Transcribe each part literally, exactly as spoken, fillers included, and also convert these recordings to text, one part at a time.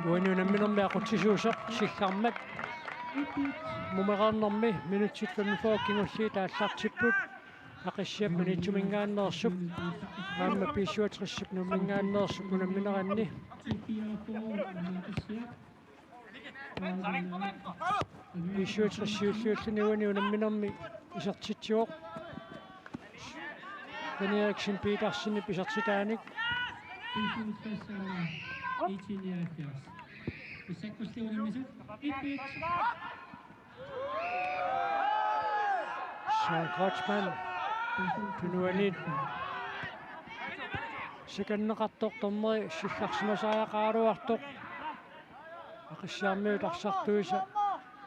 Uani unamminermi aqutsisuusoq Siggarmat. Mumereernermi minutsit femogfyrre kingulliit aallartipput. Aqissiap Maniitsuminngaanneersup aamma B syvogtresip Nuumminngaanneersup unammineranni. B syvogtres siulliulluni uani unamminermi isertitsivoq. Svend Eriksen Petersenip isertitaanik. Søren Kreutzmann tunuaniit sikanneqartoq dommeri sillarsimasariaqaraluartoq. Aqissiarmiut arsartuisa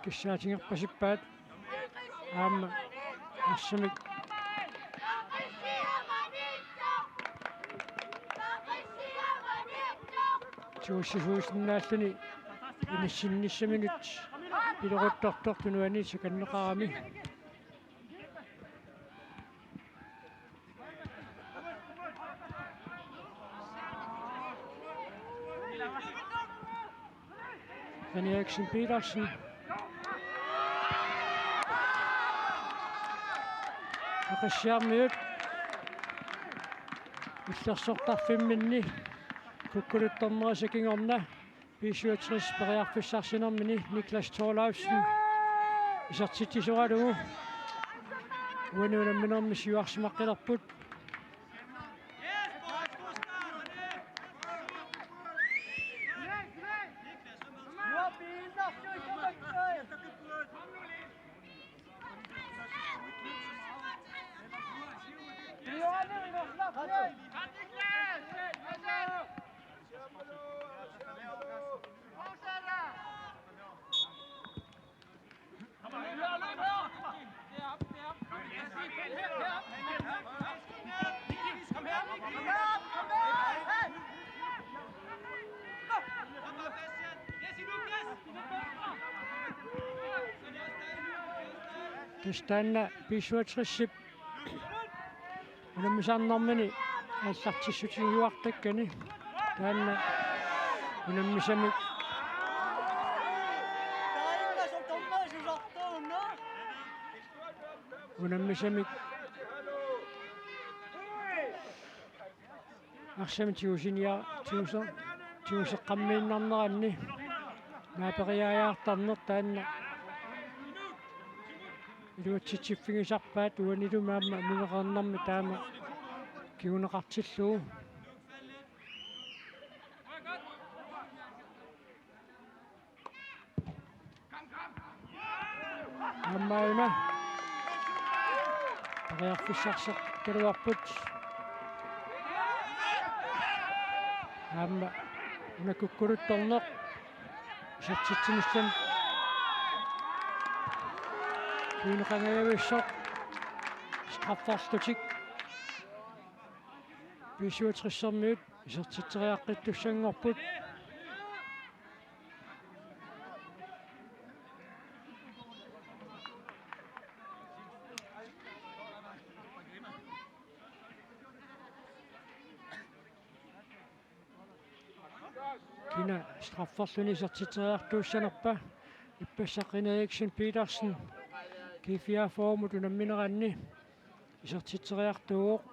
kissaatigerpasippaat. Aamma arsamik tigussisuusinnaalluni inissinnissaminut pileruttortoq tunuani sikanneqarami. Svend Eriksen Petersen. Aqissiarmiut illersortarfimminni kukkuluttornerisa kingorna B syvogtres periarfissarsinermini Niklas Thorleifsen isertitsisoralugu. Uani unamminermi siuarsimaqqilerput. Tassa taanna B syvogtresip unammisarnermini aallartissutigiuartakkani taanna unammisamik, unammisamik arsamik tigusinia-, tigusa-, tiguseqqammiinnarneranni naaperiaajaartarneq taanna iluatsitsiffigisarpaat uanilumi aamma mumereernermi taama kinguneqartillugu. Aamma una periarfissarsiortaluarput. Aamma una kukkuluttorneq isertitsinissami kiineqangajavissoq strafferlutik B syvogtresermiut isertitseriaqqittussanngorput. Kina strafferluni isertitseriartuussanerpa? Ippassaq René Eriksen Petersen G fireogfyrremut unammineranni isertitseriartuuvoq.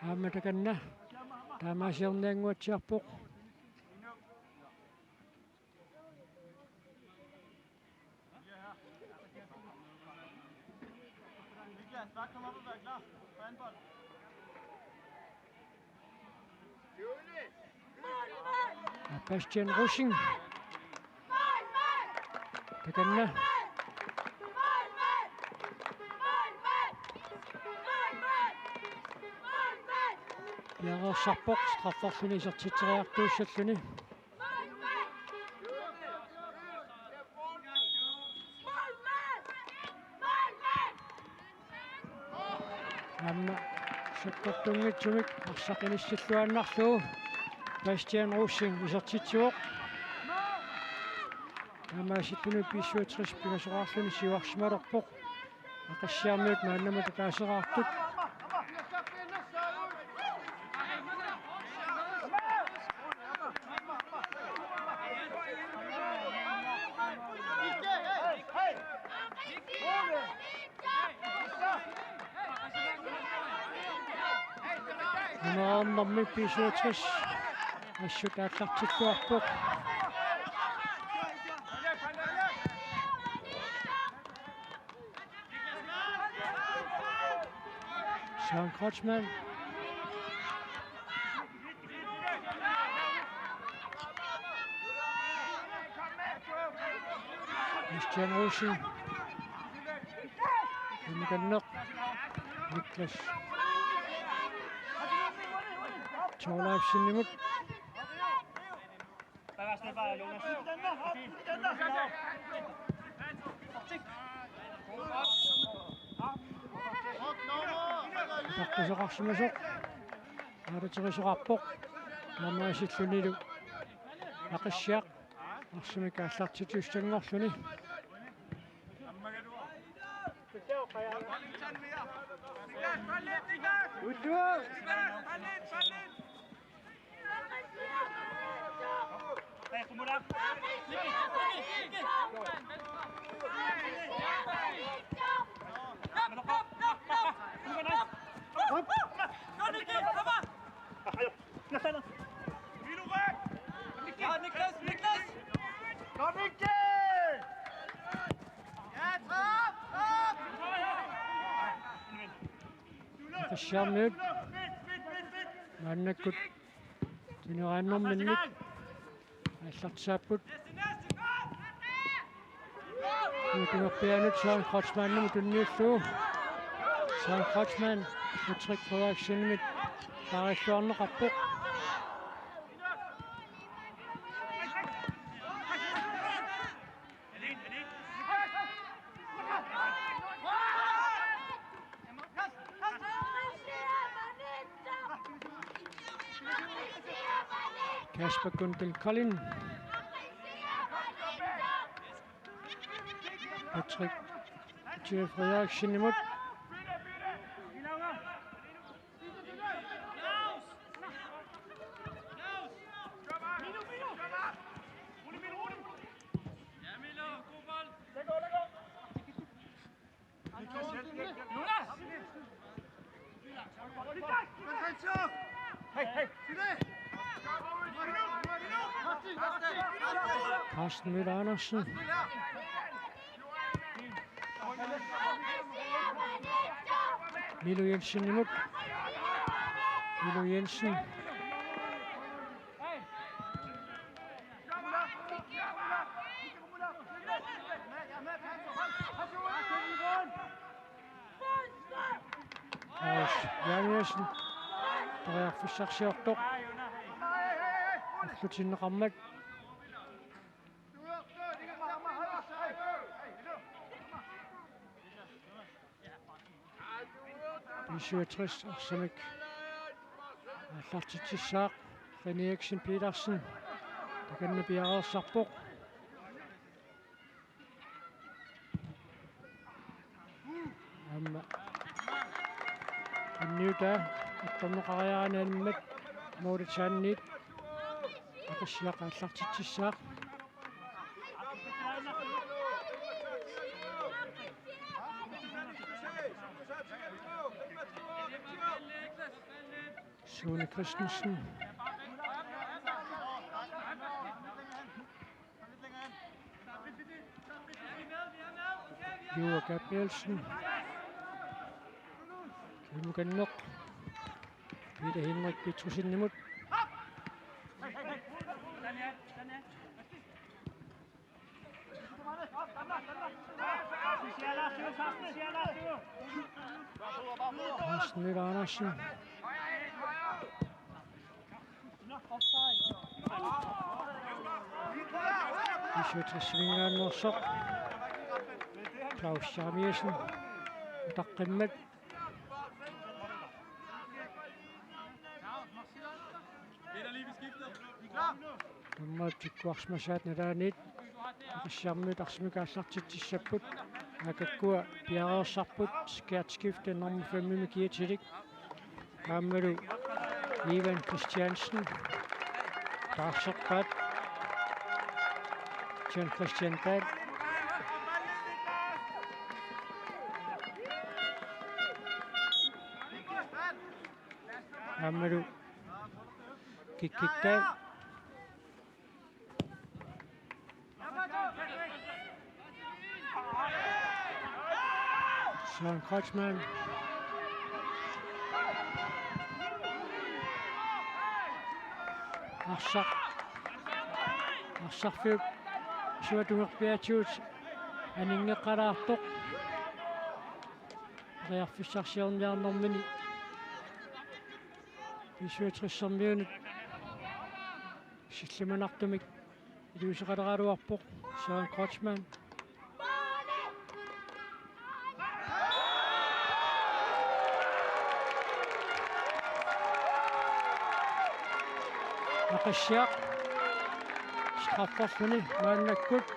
Aamma takanna taamaasiorniannguatsiarpoq. Bastian Rosing. Takanna. Piareersarpoq strafferluni isertitseriartuussalluni. Aamma sakkortunngitsumik arsaq inissilluinnarlugu Bastian Rosing isertitsivoq. Taamaasilluni B syvogtres pingasoqarluni siuarsimalerpoq. Aqissiarmiut maannamut ataaseraartut. Nummer B syvogtres. Assut aallartilluarpoq. Søren Kreutzmann. Christian Olsen. Imukanneq. Niklas Thorleifsenimut. Takkusoqarsimasoq. Aaluterisoqarpoq. Taamaasillunilu Aqissiaq arsamik aallartitsissanngorluni. Aqissiarmiut maannakkut tuneraannerminnit aallartissaapput. Tungerpiaanut Søren Kreutzmannimut tunniullugu. Søren Kreutzmann Patrick Frederiksenimit paarilluarneqarpoq. Kasper Guntel Kolding. Patrick Mathias Frederiksenimut. Carsten Møller Andersen. Milo Jensenimut. Milo Jensen. Claus Jeremiassen. Periarfissarsiortoq. Ullutinneqarmat. B syvogtres arsamik aallartitsissaaq. René Eriksen Petersen. Takanna piareersarpoq. Aamma anniutaa attorneqariaraanni animmat målitsaanniit Aqissiaq aallartitsissaaq. Sune Christensen. Jure Gabrielsen. Kimukanneq. Peter Henrik Petrussenimut. Carsten Møller Andersen. B syvogtres-iminngaanneersoq Claus Jeremiassen utaqqimmat. Dommerit tikkuarsimasaat nalaaniit. Aqissiarmiut arsamik aallartitsissapput. Aakakkua piareersarput. Skærtskifte nummer fem-imi kiatilik. Aammalu Ivan Christiansen. Taarserpaat. John Christian Dahl. Aammalu Kikkik Dahl. Søren Kreutzmann. Arsaq. Arsarfiup suatungerpiatsiut aninngeqqalaartoq. Periarfissarsiorniarnermini B syvogtressermiunut sillimanartumik iliuuseqaleraluarpoq Søren Kreutzmann. Aqissiaq strafferluni maannakkut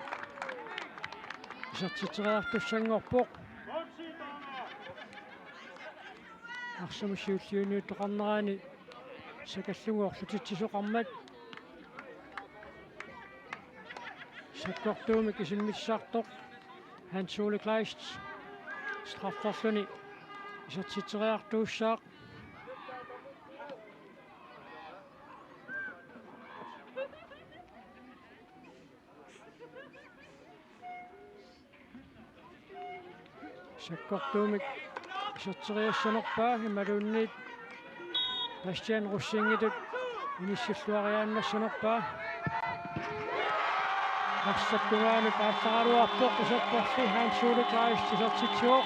isertitseriartussanngorpoq. Arsamut siulliunniuttoqarnerani sakallugu orlutitsisoqarmat. Sakkortuumik isimmissartoq Hans Ole Kleist strafferluni isertitseriartuussaaq. Sakkortuumik iserteriassanerpaa imaluunniit Bastian Rosingitut inissilluariaannassanerpaa. Arsap tungaanut aallaraluarpoq, iserporli Hans Ole Kleist isertitsivoq.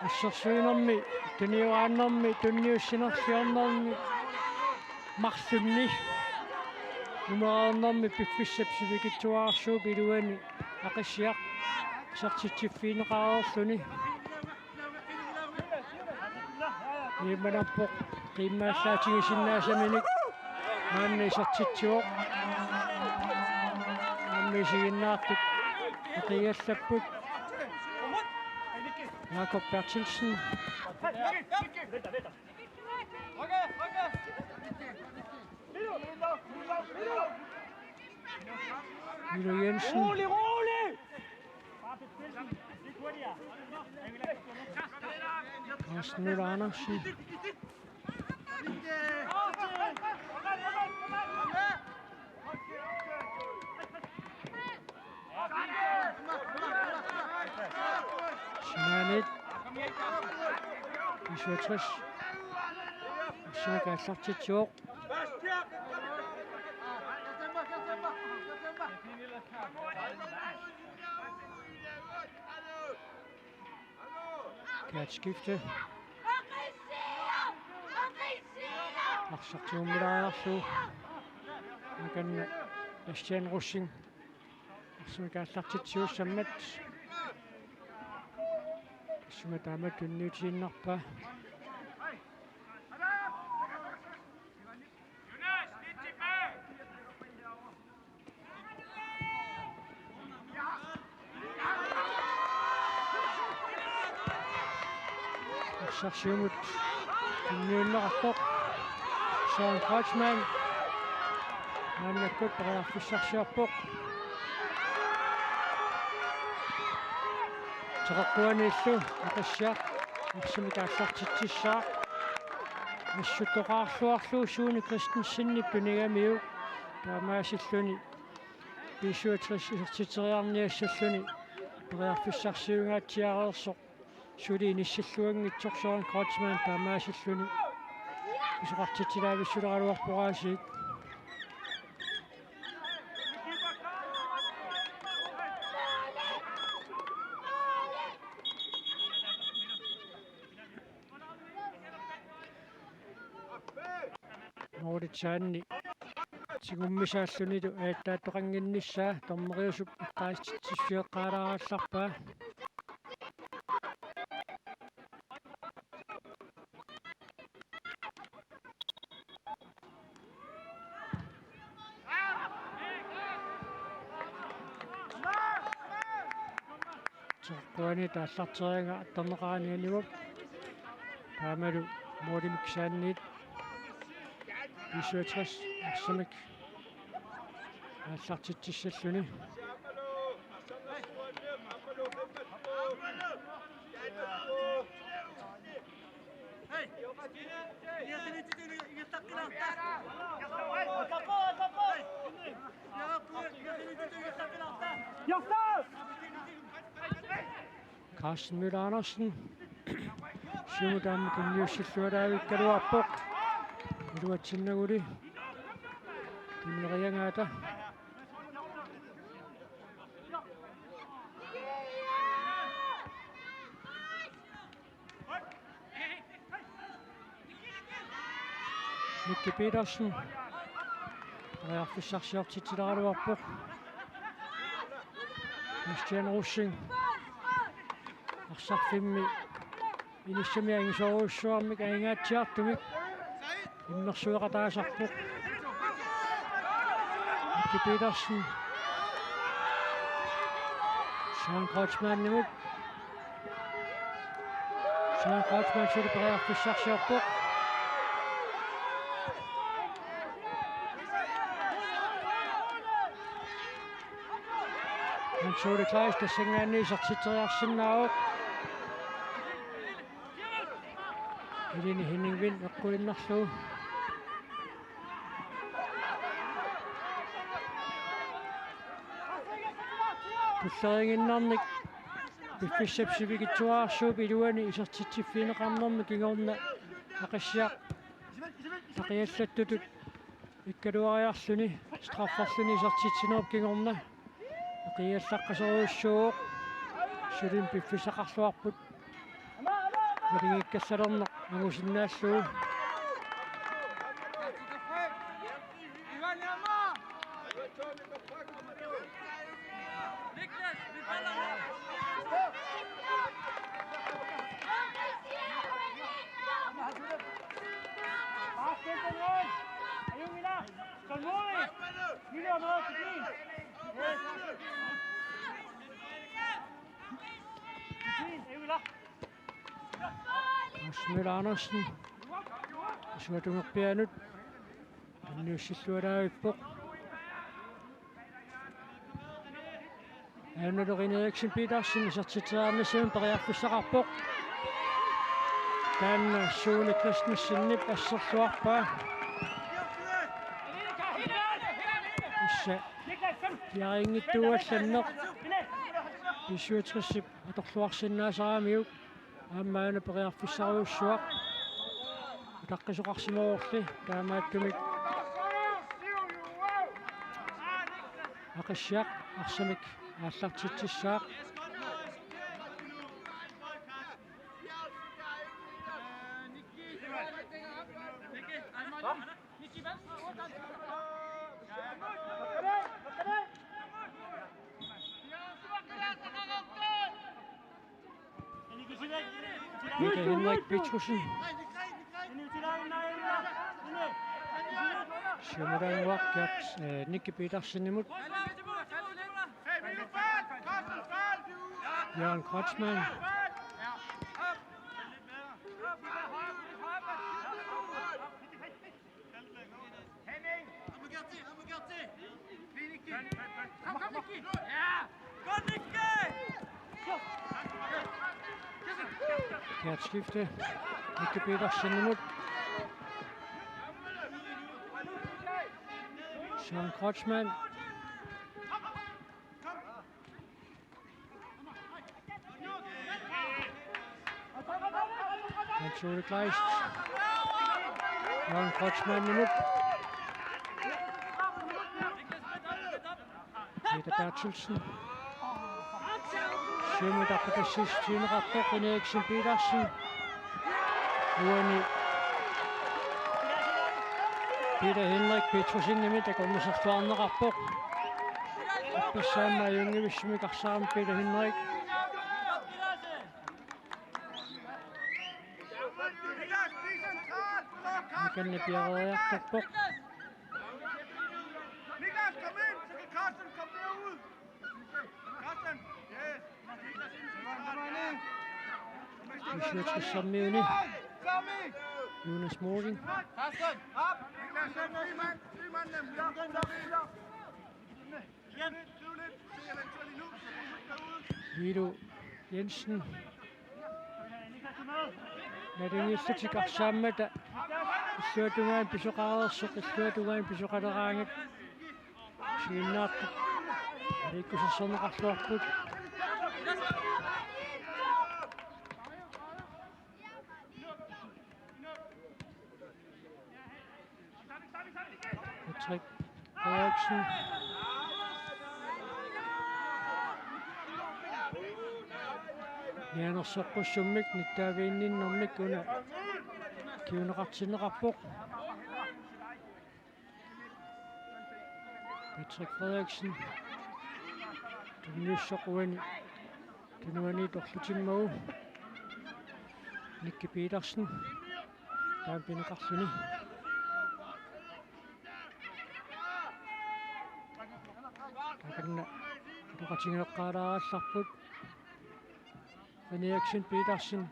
Assersuinermi, tunioraannermi, tunniussinerliornermi, marlunni umereernermi piffissap sivikitsuararsuup iluani Aqissiaq isertitsiffigineqareerluni. Iimmanarpoq qiimmaallaatigisinnaasaminik maanna isertitsivoq. Aamma isiginnaartut aqigallapput. Jakob Berthelsen. Milo Jensen. Carsten Møller Andersen. Sinaanit. B syvogtres. Sina kaallartitsivoq. Kærtskifte. Arsaq tigummilaariarlugu. Akanna Bastian Rosing. Arsamik aallartitsiussammat. Tassuma taamatut tunniutiinnarpaa. Arsaq siumut tunniunneqartoq. Søren Kreutzmann. Maannakkut periarfissarsiorpoq. Teqeqquaniillu Aqissiaq arsamik aallartitsissaaq. Assut toqaarluarlugu Sune Christensenip tunigamiuk taamaasilluni B syvogtres isertitseriarniassalluni periarfissarsiungaatsiareersoq suli inissilluanngitsoq Søren Kreutzmann taamaasilluni pisoqartitsilaavissuleraluarpoq aasiit. Nordic Sand-i tigummisaallunilu ajattaattoqannginnissaa dommeriusup eqqaasitsissutigeqqaalaarallarpaa. Teqquani taallarteriaraa attorneqarani animap. Taamalu Moolimik Sand-it B syvogtres arsamik aallartitsissalluni. Carsten Møller Andersen. Siumut aamma tunniussilluaraavikkaluarpoq. Iluatsinnaguli. Tunneriagaata. Nicky Petersen. Periarfissarsiortitsileraluarpoq. Christian Rosing. Arsarfimmi inissami angisoorujussuarmik aingaatsiartumik immersueqataasarpoq. Nicky Petersen. Søren Kreutzmannimut. Søren Kreutzmann suli periarfissarsiorpoq. Hans Ole Kleist tassanngaanniit isertitseriarsinnaavoq. Elini Henning Vind eqquinnarlugu. Tulleriinnarnik piffissap sivikitsuararsuup iluani isertitsiffigineqarnermi kingorna Aqissiaq taqiallattutut ikkaluariarluni strafferluni isertitsinerup kingorna eqiallaqqasorujussuuvoq. Sulimi piffissaqarluarput. Malingiikkallalerneq angusinnaallugu. Rasmus Andersen. Isuatungerpianut. Tunniussilluaraavippoq. Aana Lorin Eriksen Petersen isertitseriarnissamut periarfissaqarpoq. Taanna Sune Christensenip asserluarpaa. Issa piareerinngitsuugallarneq B syvogtresip atorluarsinnaasaramiuk. Aamma aana periarfissarujussuaq. Utaqqisoqarsimavorli taamaattumik Aqissiaq arsamik aallartitsissaaq. Mika Henrik Petrussen. Siumut aamma uaqqat, eh, Nicky Petersenimut. Jørgen Kreutzmann. Forkert skifte. Nicky Petersenimut. Søren Kreutzmann. Hans Ole Kleist. Jørgen Kreutzmannimut. Peter Berthelsen. Siumut aqqutassiissutigineqarpoq René Eriksen Petersen. Uani Peter Henrik Petrussenimit akornuserluarneqarpoq. Ippassaq aamma ajunngivissumik arsaammat Peter Henrik. Mikanna piareeriartorpoq. B syvogtres-ermiuni Jonas Morten. Ilu Jensen. Nalunngillutik arsaammata illuatungaani pisoqareersoq, illuatungaani pisoqaleraangat. Siunnaartut aliikkusersorneqarluarput. Patrick Frederiksen. Mianersoqqussummik nittaaviginninnermik una kinguneqartinneqarpoq. Patrick Frederiksen. Tunniussoq uani tunuani torlutimmagu. Nicky Petersen. Taanna pineqarluni. Takanna atoqatigineqqaalaarallarput. René Eriksen Petersen.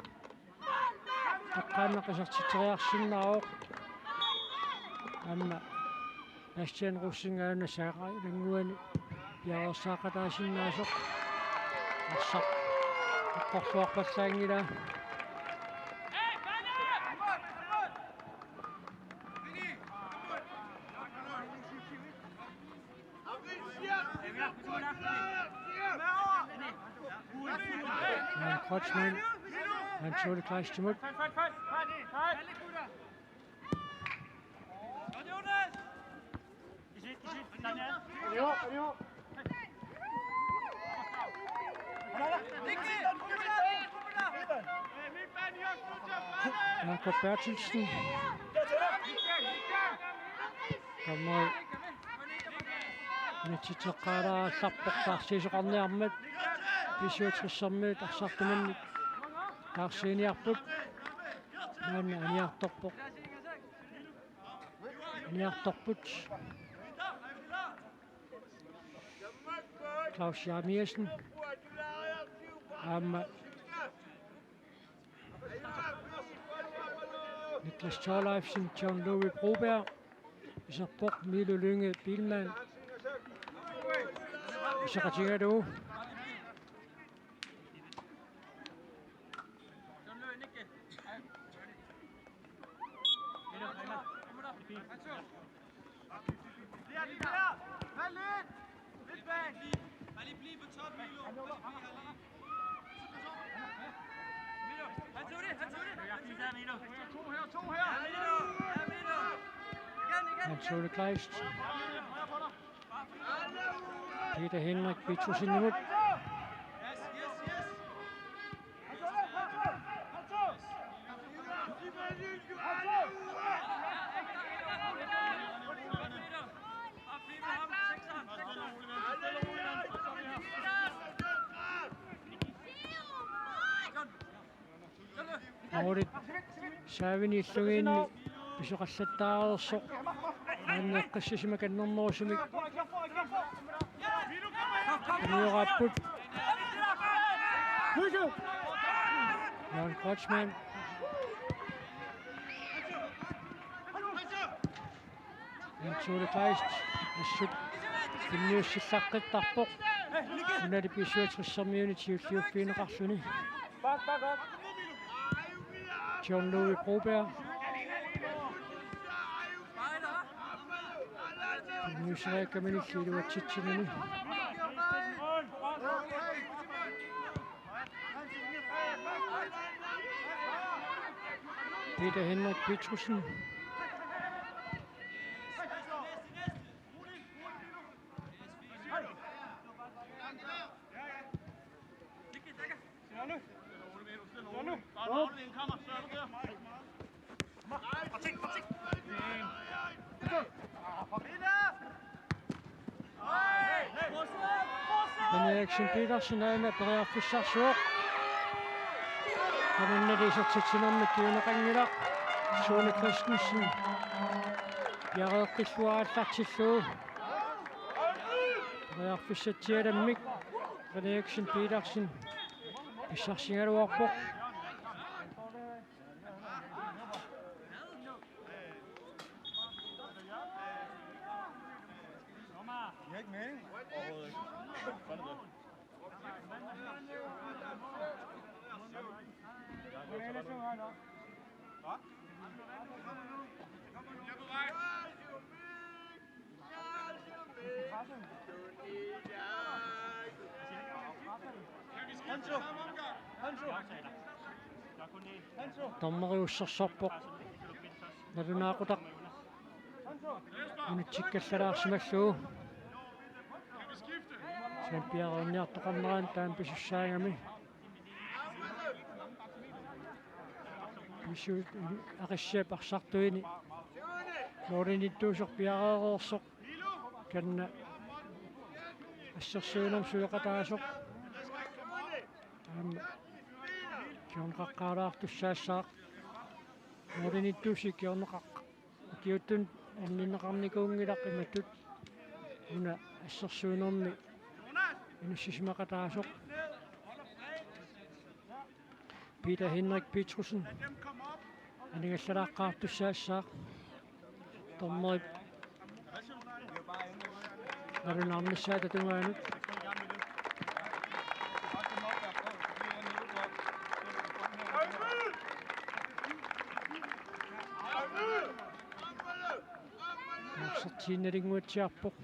Taqqaannaq isertitseriarsinnaavoq. Aamma Bastian Rosing aana saaqailannguani piareersaaqataasinnaasoq. Arsaq eqqorluarpallaanngilaa. Jan Kreutzmann. Hans Ole Kleistimut. Jakob Berthelsen. Kamoi. Nitsitseqqaalaarallarpoq taarsiisoqarniarmat. B syvogtres-ermiut arsartumannit taarsiiniarput. Maanna aniartorpoq. Aniartorput. Claus Jeremiassen. Aamma Niklas Thorleifsen, John Louis Broberg. Iserpoq Milo Lynge Biilmann. Iseqatigalugu. Hans Ole Kleist. Peter Henrik Petrussenimut. Målit saavini illugiinni pisoqallattaareersoq. Maanna eqqissisimakannernerusumik. Anioraapput. Jan Kreutzmann. Hans Ole Kleist, assut tunniussillaqqittarpoq. Unali B syvogtres-ermiunit siulliuffigineqarluni. John Louis Broberg. Tunniusseriakkaminilli iluatsitsinani. Peter Henrik Petrussenimut. René Eriksen Petersen aamma periarfissarsivoq. Tamanna isertitsinermik kiuneqanngilaq. Sune Christensen. Piareeqqillugu aallartillugu. Periarfissatsialammik René Eriksen Petersen pissarsigaluarpoq. De har ikke mening. Overhovedet ikke. Sådan er det. Hva? Dommeri ussersorpoq. Nalunaaqutaq unitsikkallarsimallugu. Kisianni piareerniartoqarnerani taama pisussaagami. Pisu-, Aqissiap arsartuini målinittuusoq piareereersoq. Taanna assersuinermut suleqataasoq. Taanna kingornaqqaalaartussaassaaq. Målinittuusoq kingorneqar-, ukiuttut anninneqarnikuunngilaq imatut. Una assersuinermi inissisimaqataasoq. Peter Henrik Petrussen. Aningallalaartussaassaaq. Dommerip nalunaarnissaata tungaanut. Arsartiinnalinnguatsiarpoq.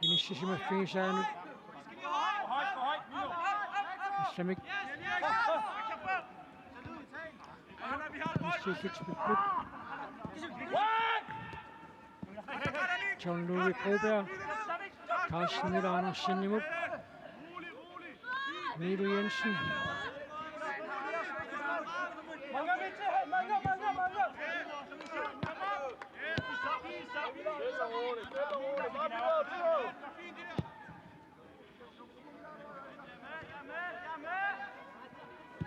Inissisimaffigisaanut. Assamik. Inissiillutik pipput. John Ludvig Broberg. Carsten Møller Andersenimut. Milo Jensen.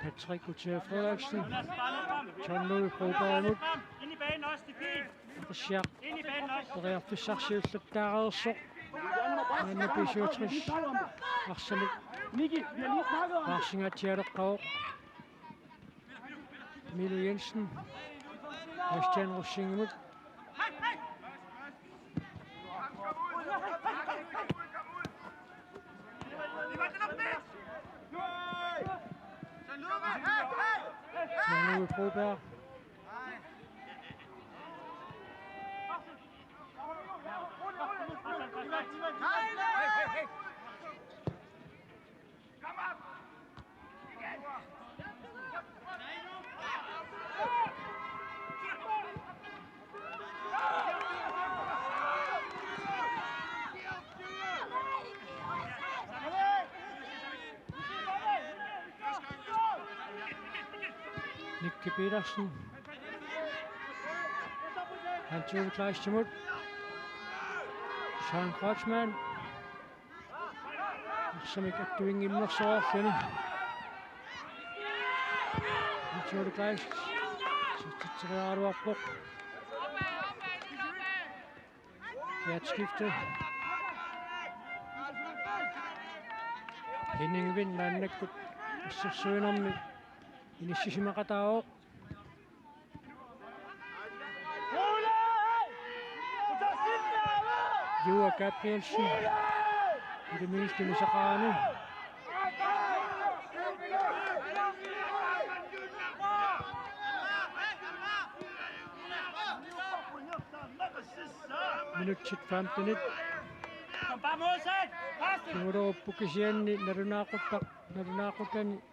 Patrick Gutierrez Frederiksen. John Ludvig Brobergimut. Ind i banen også, det er fint. Aqissiaq periarfissarsiullattaareersoq. Maanna B syvogtres arsamik paarsingatsialeqqavoq. Milo Jensen. Christian Rosingimut. John Ludvig Broberg. Nicky Petersen. Hans Ole Kleistimut. Søren Kreutzmann. Arsamik attuinngimmersoorluni. Hans Ole Kleist. Isertitseriaraluarpoq. Kært skifte. Henning Vind maannakkut assersuinermi inissisimaqataavoq. Jua Gabrielsen. Ilumilillugu saqaani. Minutsit femtenit. Kingulleruppoq kisianni nalunaaquttaq, nalunaaqutani.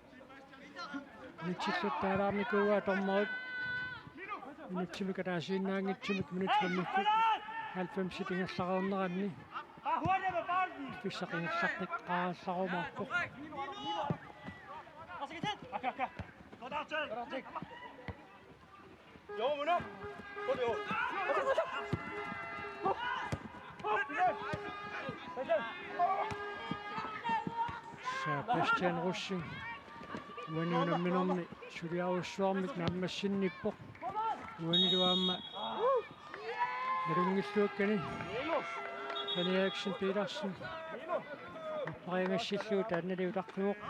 Minutsilluttaalaarnikuuaa dommerit. Minutsimik ataasiinnaanngitsumik minutsit femoghalvfems. Halvfemsit ingerlareerneranni. Piffissaq ingerlaqqikkaarallarumaapput. Sebastian Rosing uani unamminerni suliarujussuarmik naammassinnippoq. Uanilu aamma nalunngilluakkani Frederiksen Petersen arpariagassillugu taannali utaqqivoq.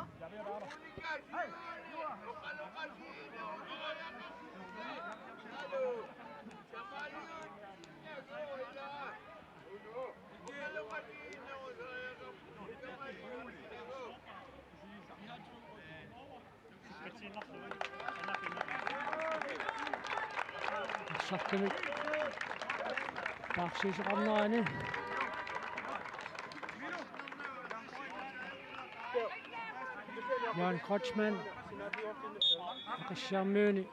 Arsartumik paarsiisoqarnerani Jan Kreutzmann Aqissiarmiuni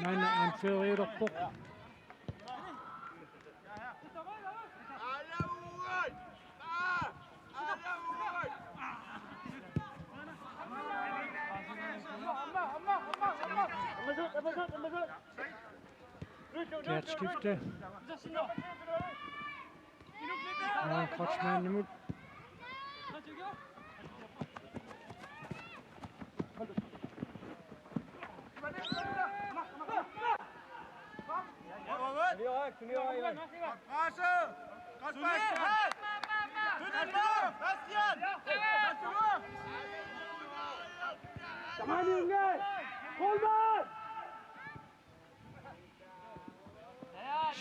maanna anføreriulerpoq. Kært skifte. Jan Kreutzmannimut.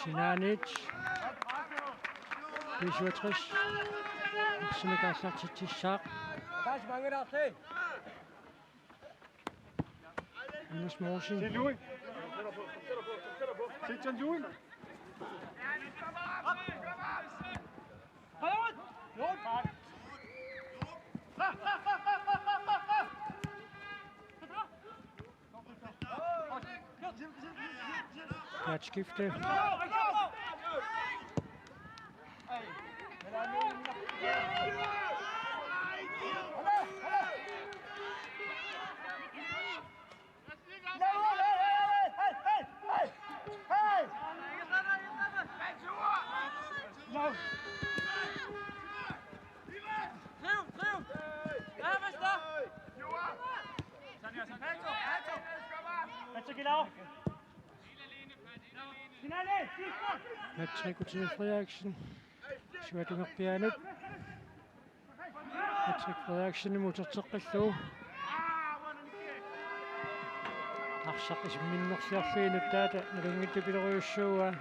Sinaaniit B syvogtres. Arsamik aallartitsissaaq. Anders Mogensen. Kært skifte. Patrick Gutierrez Frederiksen. Sivatungerpiaanut. Patrick Frederiksenimut uterteqqillugu. Arsaq isimminnersiarlugu nuttaata nalunngitsupilerujussuuaa.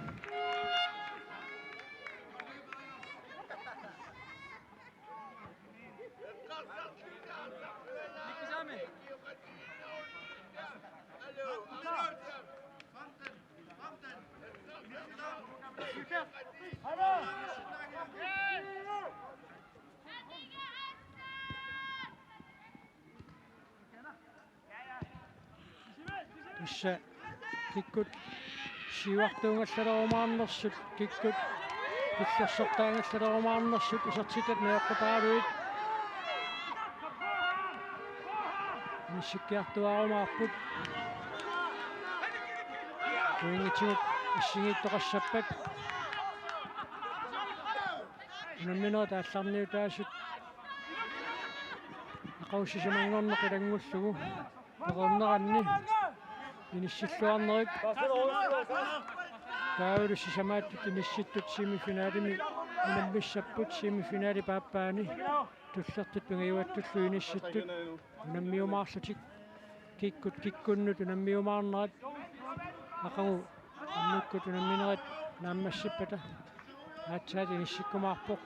Tassa kikkut siuartuungallalerumaarnersut, kikkut tullersortaangallalerumaarnersut isertitat najoqqutaaluit. Inissikkiartuaarumaarput. Pointitsigut assigiittoqassappat. Unamminerit aallarniutaasut aqagu sisamanngorneq ilanngullugu. Pereerneranni inissilluarnerit. Taavalu sisamaattut inissittut semifinalimi unammissapput, semifinali paappaani. Tullertut pingajuattullu inissittut unammiumaarlutik. Kikkut kikkunnut unammiumaarnerat aqagu annukkut unamminerit naammassippata aatsaat inissikkumaarpoq.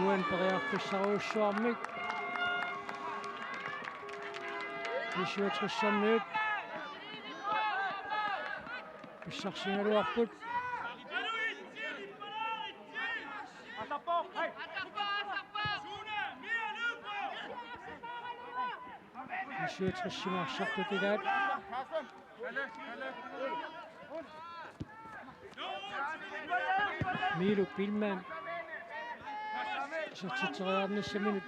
Uani periarfissarujussuarmik B syvogtresimiut pissarsigaluarput. B syvogtresimi arsartut ilaat. Miilu Biilmann isertitseriarnissaminut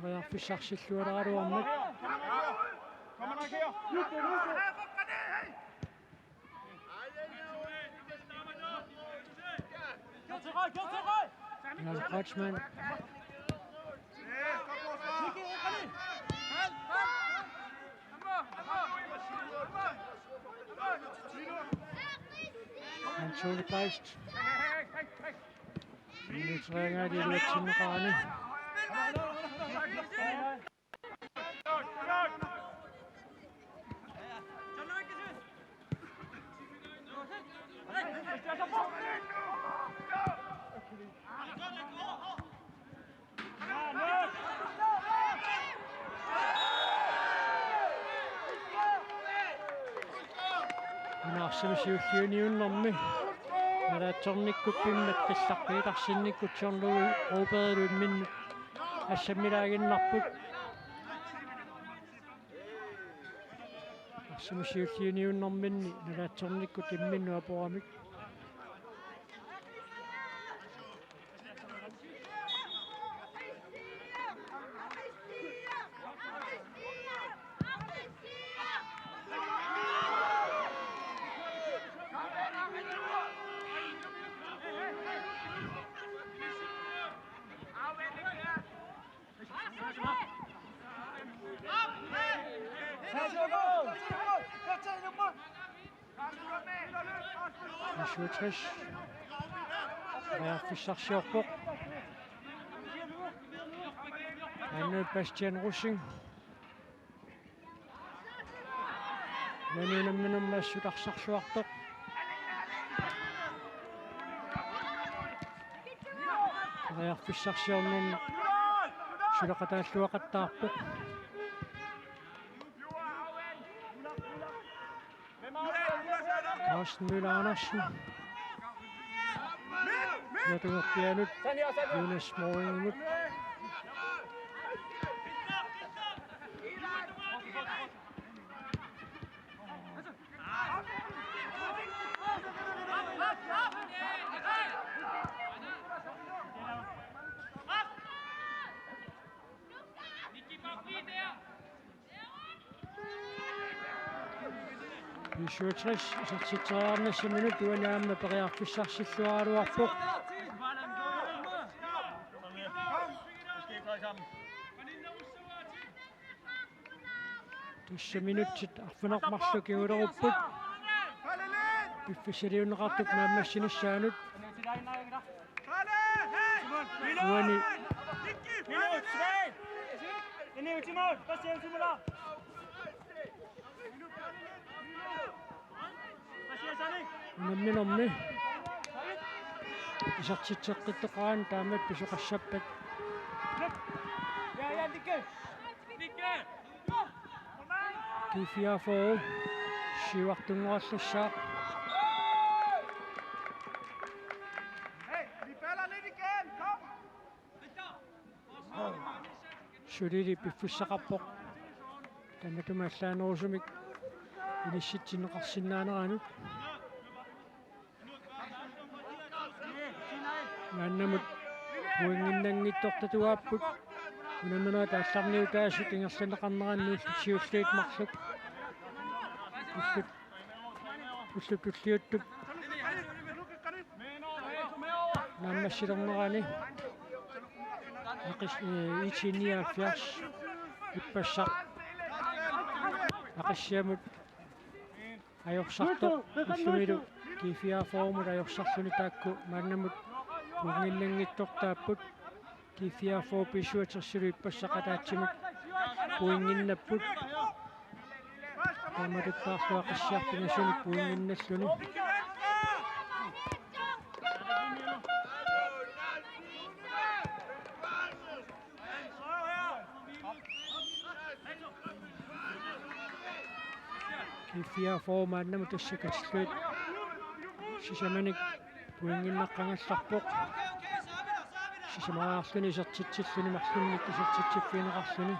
periarfissarsillualeraluarmat. Jan Kreutzmann. Hans Ole Kleist. Minutsi ringaat iluatsinneqarani. Una arsamik siulliuniunnermi nalaatsornikkut pimmat qillaq Petersennikkut John Louis Brobergilu imminnut assammilaaginnarput. Arsamik siulliuniunnerminni nalaatsornikkut imminnut aporamik. B syvogtres. Periarfissarsiorpoq. Maanna Bastian Rosing. Maanna unamminermi assut arsarluartoq. Periarfissarsiornermi suleqataalluaqattaarpoq. Carsten Møller Andersen. Natungerpianut Jonas Moringimut. B syvogtres, isertitseriarnissaminut uani aamma periarfissarsilluaraluarpoq. Tassa minutsit arfineq-marluk kingulerupput. Piffissaliunneqartup naammassinissaanut. Uani. Unamminermi isertitseqqittoqaraanni taamatut pisoqassappat. G fireogfyrre siuartunngorallassaaq. Sulili piffissaqarpoq. Tamatuma allaanerusumik inissitsinneqarsinnaaneranut. Maannamut pointinnanngitsortatuaapput. Unamminerit aallarniutaasut ingerlanneqarneranni ullut siulliit marluk. Ullut, ullut tulliuttut naammassilernerani. Aqis-, eh, I T nioghalvfjerds ippassaq Aqissiamut ajorsartoq, illumilu G fireogfyrremut ajorsarluni taakku maannamut pointinnanngitsortaapput. G fireogfyrre B syvogtresilu ippassaq ataatsimut pointinnapput. Taamatuttaarlu Aqissiaq pingasunik pointinnalluni. G fireogfyrre maannamut tassa katillugit sisamanik pointinnaqqagallarpoq. Sisamariarluni isertitsilluni marlunnik isertitsiffigineqarluni.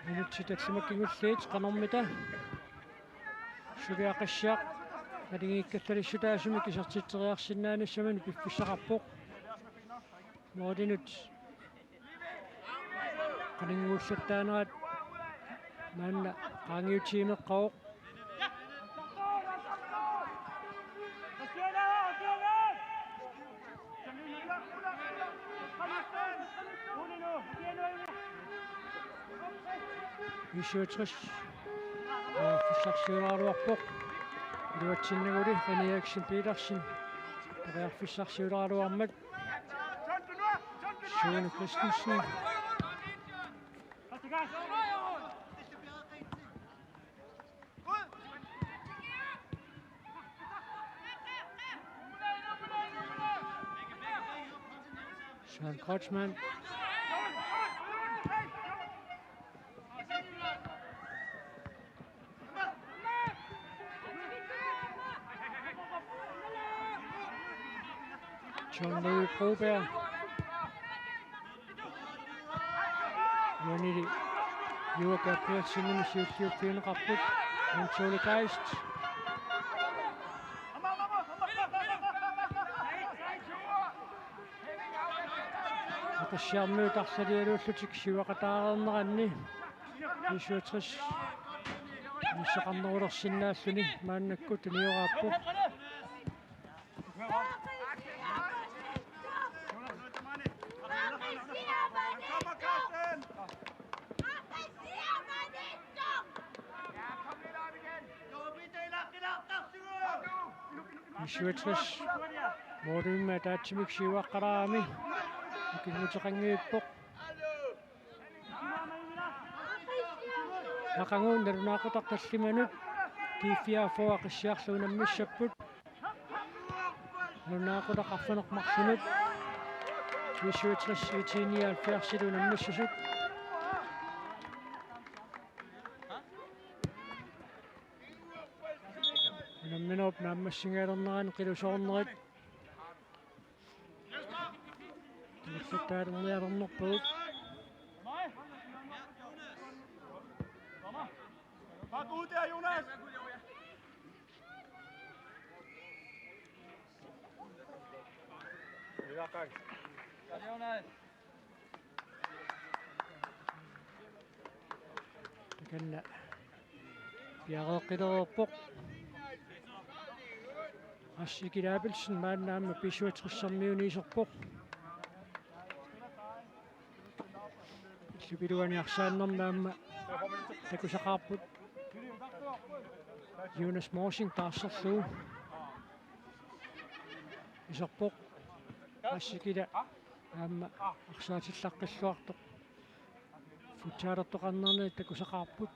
Minutsit tallimat kingulliit qanormita. Suli Aqissiaq Naligiikkattaalissutaasumik isertitseriarsinnaanissaminut piffissaqarpoq. Målinut qaninnguullattaanerat maanna qaangiutigineqaaq. B syvogtres periarfissarsiulaaraluarpoq. Iluatsinnaguli René Eriksen Petersen periarfissarsiulaaraluarmat. Sune Christensen. Søren Kreutzmann. John Louis Broberg. Uanili Juuka Gabrielsenimit siulliuffigineqarput. Hans Ole Geist. Aqissiarmiut arlalialuullutik siuaqataareerneranni B syvogtres inissaqarnerulersinnaalluni maannakkut tunioraappoq. B syvogtres målimik ataatsimik siuaqqaraangami ikinnguteqanngippoq. Aqagu nalunaaqutaq tallimanut G fireogfyrre Aqissiarlu unammissapput. Nalunaaqutaq arfineq-marlunut B syvogtres I T nioghalvfjerds unammissapput. Unamminerup naammassigalernerani qilusoornerit ingerlattaalernialernerpagut. Bak ud der, Jonas! Jonas! Takanna piareeqqilereerpoq. Assi Kila Abelsen maanna aamma B syvogtres-ermiuni iserpoq. Illup iluani arsaannermi aamma takusaqaarput. Jonas Morsing taarserlugu iserpoq. Assi Kila aamma arsaatillaqqilluartoq. Futsalertoqarnerni takusaqaarput.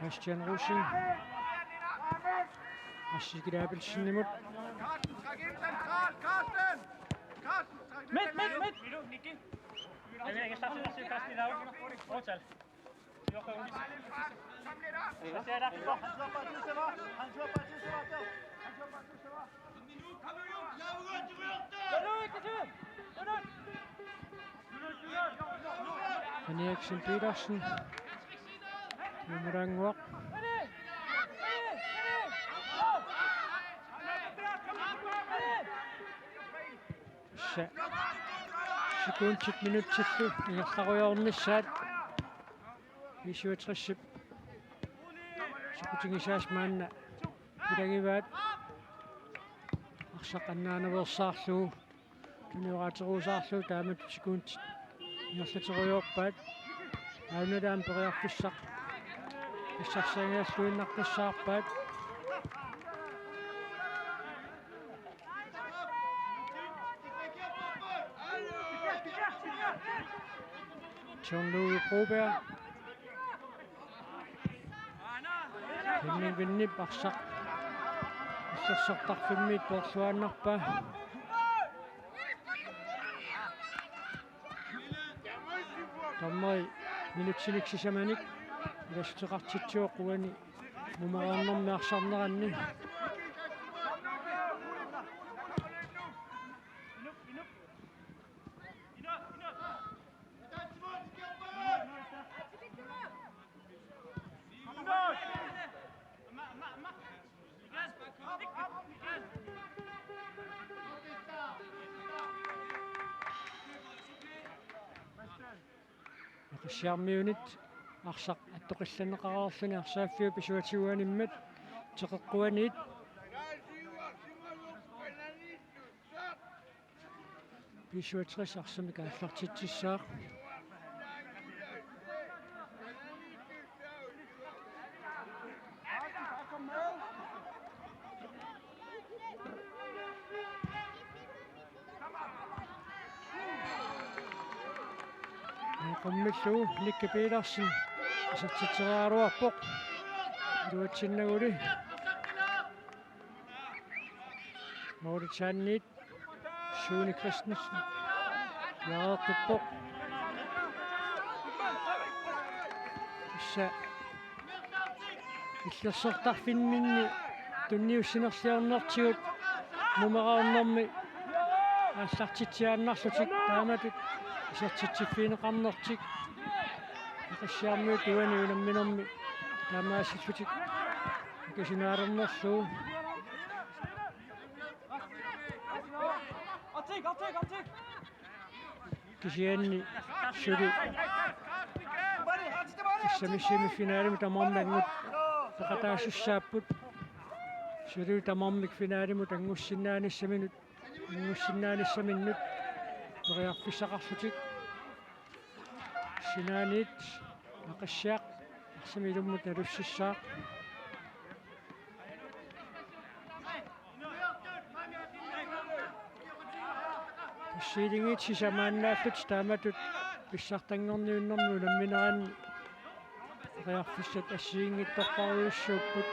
Bastian Rosing. Assi Kila Abelsenimut. Midt, midt, midt! Henriksen Petersen. Nummer Sa-, sekundit minutsillu ingerlarujoornissaat B syvogtres-ip sukutigisaasa maanna ilagivaat. Arsaq annaanaveersaarlugu, tunioraateruusaarlugu taamatut sekundit ingerlaterujoorpaat. Aana taama periarfissaq pissarsiannginnerluinnaqqissaarpaat. John Louis Broberg. Henning Vennip arsaq illersortarfimmiit poorluaannarpaa. Dommeri minutsinik sisamanik ilassuteqartitsivoq uani mumereernermi arsarneranni. Aqissiarmiunit arsaq attoqillanneqareerluni arsaaffiup isuatigut animmat teqeqquaniit. B syvogtres arsamik aallartitsissaaq. Qummillugu Nikke Petersen isertitseriaraluarpoq. Iluatsinnaguli. Mauritianit Sune Christensen. Jaartuppoq. Tassa illersortarfinninni tunniussinerliornertigut mumereernermi aallartitsiaannarlutik taamatut isertitsiffigineqarnertik. Aqissiarmiut uani unamminermi taamaasillutik akisinaalernerlugu. Kisianni suli S M S-imi finalimut tamarmik angut peqataasussaapput. Suli tamarmik finalimut angussinnaanissaminut, angussinnaanissaminut periarfissaqarlutik. Sinaaniit Aqissiaq arsamik ilummut nalussissaaq. Seedingit sisamaannaallutik taamatut pissartanngorniunnermi unammineranni periarfissat assigiinngitsorpassuupput.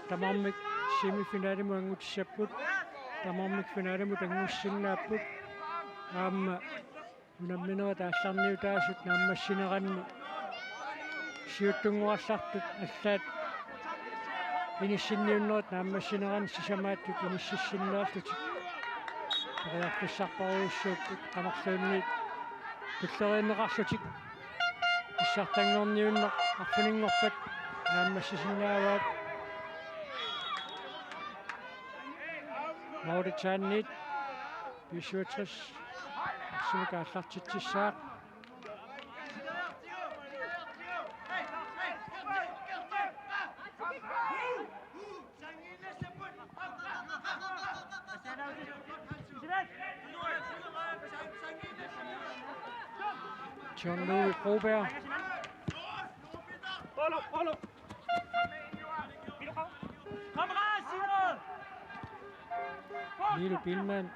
Tamarmik semifinalimut angutissapput. Tamarmik finalimut angussinnaapput. Aamma unamminerit aallarniutaasut naammassineranni siuttunngorallartut allaat inissinniunnerit naammassineranni sisamaattut inississinneerlutik periarfissarpassuupput. Qanorluunniit tulleriinneqarlutik pissartanngorniunneq arfininngorpat naammassisinnaavaat. Mauritianit B syvogtres arsamik aallartitsissaaq. John Louis Broberg. Nilu Biilmann.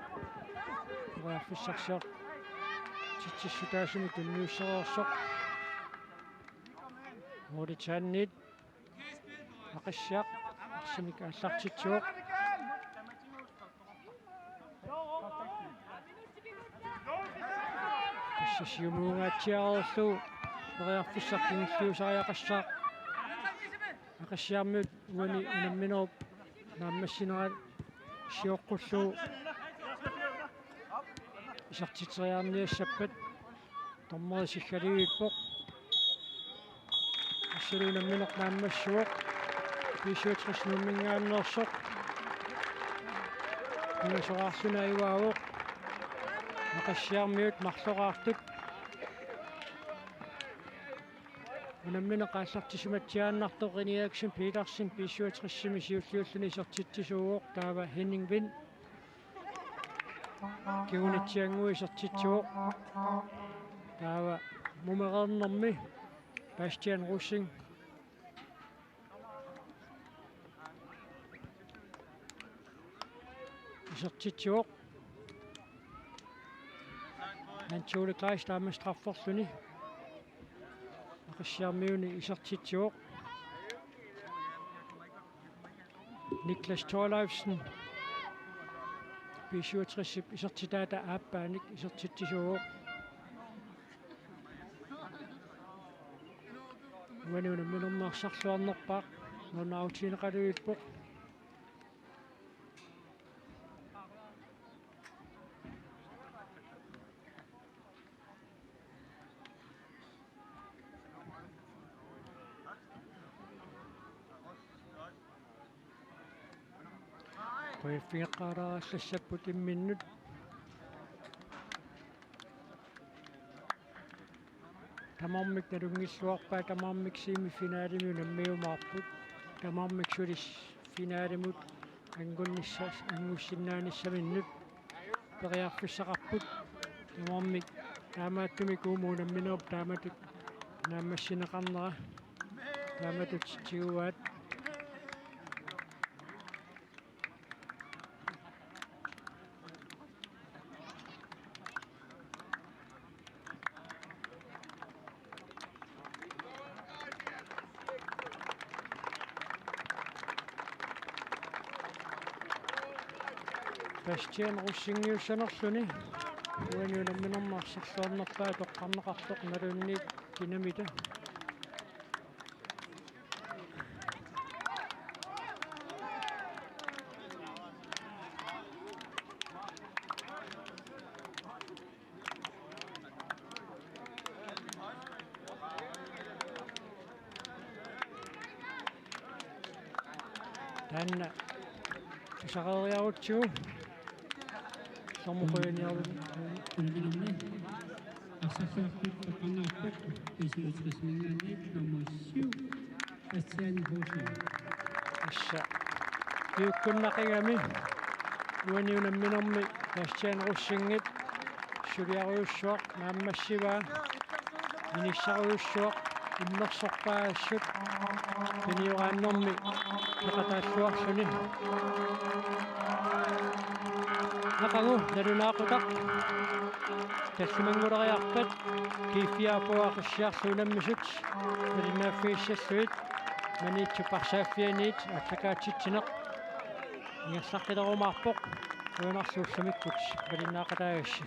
Periarfissarsiortitsissutaasumik tunniussereersoq. Mauritianit Aqissiaq arsamik aallartitsivoq. Tassa siumuungaatsiareerlugu periarfissaq kingulliusariaqassaaq. Aqissiarmiut uani unamminerup naammassinerat sioqqullugu isertitseriarniassappat. Dommeri siggalivippoq. Assalu unammineq naammassivoq. B syvogtres Nuumminngaanneersoq. Pingasoraarluni ajugaavoq. Aqissiarmiut marloraartut. Unammineq aallartisimatsiaannartoq René Eriksen Petersen B syvogtres-imi siulliulluni isertitsisuuvoq, taava Henning Vind. Kingunitsiannguaq isertitsivoq. Taava mumereernermi Bastian Rosing isertitsivoq. Hans Ole Kleist taama strafferluni Aqissiarmiuni isertitsivoq. Niklas Thorleifsen B syvogtres-ip isertitaata aappaanik isertitsisuuvoq. Uani unamminermi arsarluarnerpaaq, nunautiineqaluippoq. Pigeqqaalaarallassapput imminnut. Tamarmik nalunngilluarpaat, tamarmik semifinalemi unammiumaarput. Tamarmik suli finalimut angunnissa-, angussinnaanissaminut periarfissaqarput. Tamarmik taamaattumik uuma unamminerup taamatut naammassineqarnera taamatut tiguaat. Bastian Rosing-iussanerluni uani unamminermi arsarluarnerpaaq toqqarneqartoq, nalunngikkimata. Taanna pisariaqarutsigu. Sommuqujuniarlu. Unamminermi arsarluarput toqqarneqarpoq B syvogtres-iminngaanniit nummer syv, Bastian Rosing. Tassa piukkunnaqigami uani unamminermi Bastian Rosingip suliarujussuaq naammassivaa, inissarujussuaq immersorpaassut pinioraannermi peqataalluarluni. Aqagu nalunaaqutaq tallimannguleriarpat G fire-p Aqissiarlu unammisut malinnaaffigissallugit Maniitsup arsaaffianiit aallakaatitsineq ingerlaqqilerumaarpoq. Qujanarlu ullumikkut malinnaaqataagassi.